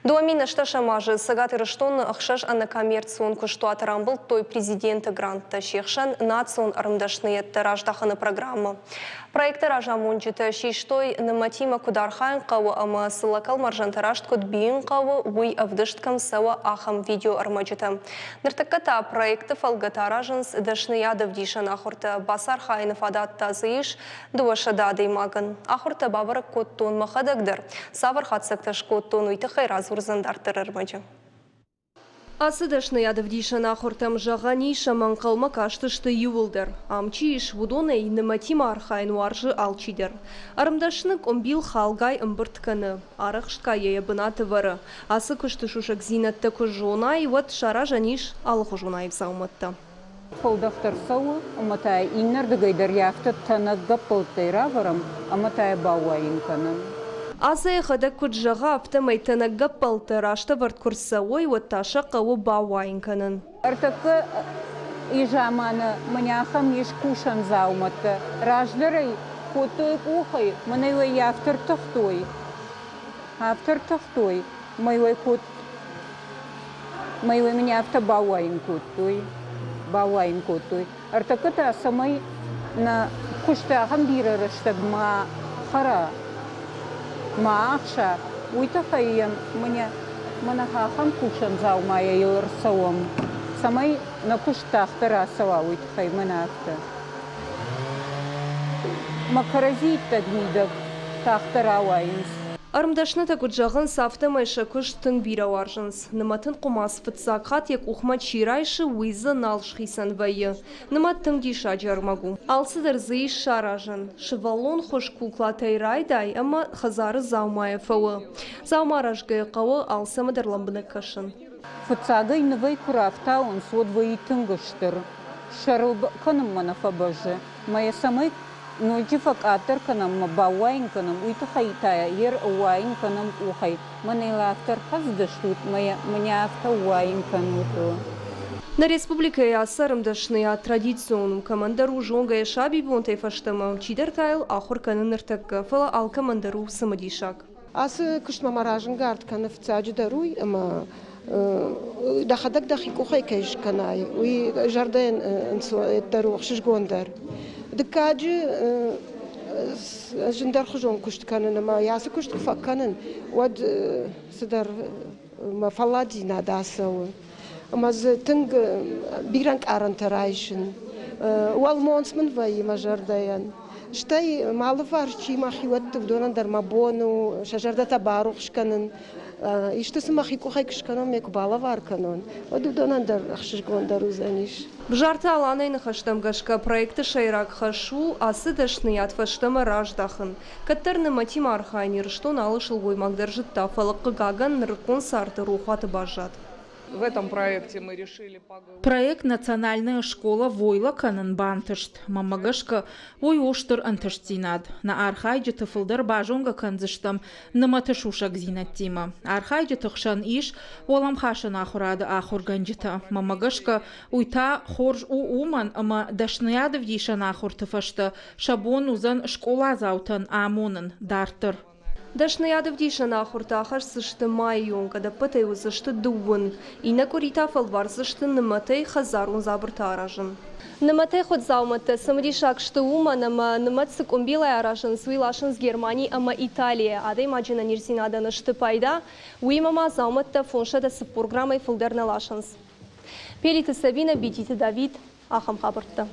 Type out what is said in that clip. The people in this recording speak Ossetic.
2018 азы Цӕгат Ирыстоны ӕхсӕз ӕнӕкоммерцион куыстуаты рамбылдтой президенты гранттӕ, се хсӕн национ ӕрмдӕсныйӕдтӕ раздахыны программӕ. Проекты разамонджытӕ систой, нымӕтимӕ куыд архайын хъӕуы ӕмӕ цы локалмӕрзӕнтӕ раст куыд бийын хъӕуы, уый ӕвдыст кӕм цӕуы, ахӕм видеоӕрмӕджытӕ. Ныртӕккӕ та проекты фӕлгӕты аразынц дӕсныйадӕвдисӕн ахуыртӕ, бацархайыны фадат та дзы ис 200 адӕймагӕн. Ахуыртӕ бабӕрӕг кодтон мӕхӕдӕг дӕр. Цавӕр хатдзӕгтӕ скодтон, уый тыххӕй радзурдзӕн дарддӕр ӕрмӕджы. Ацы дӕсныйад ӕвдисӕн ахуыртӕм зӕгъӕн ис, ӕмӕ ӕнхъӕлмӕ кастысты иууылдӕр. Ам чи ис, уыдонӕй нымӕтимӕ архайын уарзы алчидӕр. Ӕрмдӕсны къуымбил халгай ӕмбырд кӕны, арӕхстгай йӕ йӕ бынаты вӕры. Ацы куысты сусӕгдзинӕдтӕ куы зонай, уӕд саразӕн ис алыхуызон аив дзаумӕттӕ. Фӕлдӕхт ӕрцӕуы ӕмӕ та иннӕрдыгӕй дӕр йӕ афтӕ тӕнӕг гӕппӕлттӕй равӕрӕм ӕмӕ та йӕ бауайын кӕнӕм. Азӕ йӕхӕдӕг куыд зӕгъы, афтӕмӕй тӕнӕг гӕппӕлтӕ раст ӕвӕрд куы рцӕуой, уӕд та сӕ хъӕуы бауайын кӕнын. Ӕртӕккӕ заманы мӕнӕ ахӕм ис кусӕн дзаумӕттӕ. Раздӕр ӕй кодтой къухӕй, мӕнӕ йӕ афтӕ ӕртыхтой, афтӕ ӕртыхтой, мӕ йӕ код Мӕ мын афтӕ бауайын кодтой, бауайын кодтой. Ӕртӕккӕ та цӕмӕй нӕ куысты ахӕм бирӕ рӕстӕг ма хӕра, ма ахса, уый тыххӕй йӕм мӕнӕ мӕнӕ ахӕм кусӕн дзаумайӕ йыл ӕрцӕуӕм, цӕмӕй нӕ куыст тагъддӕр ацӕуа, уый тыххӕй мӕнӕ афтӕ. Мӕ кӕрӕдзи иттӕг мидӕг тагъддӕр ауайынц. Ӕрмдӕснытӕ куыд зӕгъынц, афтӕмӕй сӕ куыст тынг бирӕ уарзынц. Нымӕтын хъуымац фыццаг хатт йӕ къухмӕ чи райсы, уый дзы нал схицӕн вӕййы. Нымӕт тынг диссаджы ӕрмӕг у. Алцыдӕр дзы ис саразӕн. Сывӕллон хуыз куклатӕй райдай ӕмӕ хӕдзары дзаумайӕ фӕуы. Дзаума аразгӕйӕ хъӕуы алцӕмӕ дӕр лӕмбынӕг кӕсын. Фыццагӕй нывӕй куы рафтауынц, уӕд вӕййы тынг стыр. Сӕрыл кӕнынмӕ нӕ фӕбӕззы. Мӕ йӕ цӕмӕй ноджы фӕкъаддӕр кӕнӕм ӕмӕ бауайын кӕнӕм, уый тыххӕй та йӕ ӕруайын кӕнӕм къухӕй. Мӕнӕ йыл афтӕ ӕрхӕцдзыстут, мӕнӕ афтӕ уайын кӕнут. Нӕ республикӕйы ацы ӕрмдӕсныйад традицион у, кӕмӕндӕр у зонгӕ йӕ сабибонтӕй фӕстӕмӕ, чидӕр та йыл ахуыр кӕны ныртӕккӕ, фӕлӕ алкӕмӕн дӕр у цымыдисаг. Ацы куыстмӕ мӕ разӕнгард кӕны фыццаджыдӕр уый, ӕмӕ дӕхӕдӕг дӕхи къухӕй кӕй скӕнай, уый зӕрдӕйӕн ӕнцондӕр у, ӕхсызгондӕр. Дыккаджы зындӕрхуызон куыст кӕнын ӕмӕ ацы куыст куы фӕкӕнын, уӕд цыдӕр мӕ фӕлладдзинад ацӕуы. Ӕмӕ дзы тынг бирӕ ӕнкъарӕнтӕ райсын. Уӕлмонц мын вӕййы мӕ зӕрдӕйӕн. Стӕй мӕ алыварс чи мӕ хиуӕтты, уыдонӕн дӕр мӕ бон у сӕ зӕрдӕтӕ барухс кӕнын. Исты сын мӕхи къухӕй куы скӕнон, ме куы балӕвар кӕнон, уӕд уыдонӕн дӕр ӕхсызгондӕр уыдзӕнис. Бзарты Аланӕйы ныхӕстӕм гӕсгӕ проекты сӕйраг хӕс у ацы дӕсныйад фӕстӕмӕ раздахын. Кӕддӕр нымӕтимӕ архайын Ирыстон алы сылгоймаг дӕр зыдта, фӕлӕ хъыгагӕн, нырыккон царды рохуаты баззад. В этом проекте мы решили поговорить. Проект «Национальная школа войла кӕнын бантыст. Мӕнмӕ гӕсгӕ, уый у стыр ӕнтыстдзинад. Нӕ архайджыты фылдӕр базонгӕ кӕндзыстӕм нымӕты сусӕгдзинӕдтимӕ. Архайджыты хсӕн ис уӕлӕмхасӕн ахуырады ахуыргӕнджытӕ. Мӕнмӕ гӕсгӕ, уый та хорз у уымӕн, ӕмӕ дӕсныйадӕвдисӕн ахуырты фӕстӕ сӕ бон уыдзӕн скъоладзаутӕн амонын дарддӕр. Дӕсныйадӕвдисӕн ахуыртӕ ахӕсдзысты майы онг, ӕдӕппӕтӕй уыдзысты дыууын. Иннӕ къуыри та фӕлвардзысты нымӕтӕй хӕдзарон дзабыртӕ аразын. Нымӕтӕй хуыд дзаумӕттӕ цымыдисаг сты уымӕн, ӕмӕ нымӕт цы къуымбилӕй аразынц, уый ласынц Германи ӕмӕ Италийӕ. Адӕймаджы ӕнӕниздзинадӕн сты пайда, уыимӕ ма дзаумӕттӕ 540 граммӕй фылдӕр нӕ ласынц. Пелиты Сабинӕ, Бититы Давид, ахӕм хабӕрттӕ.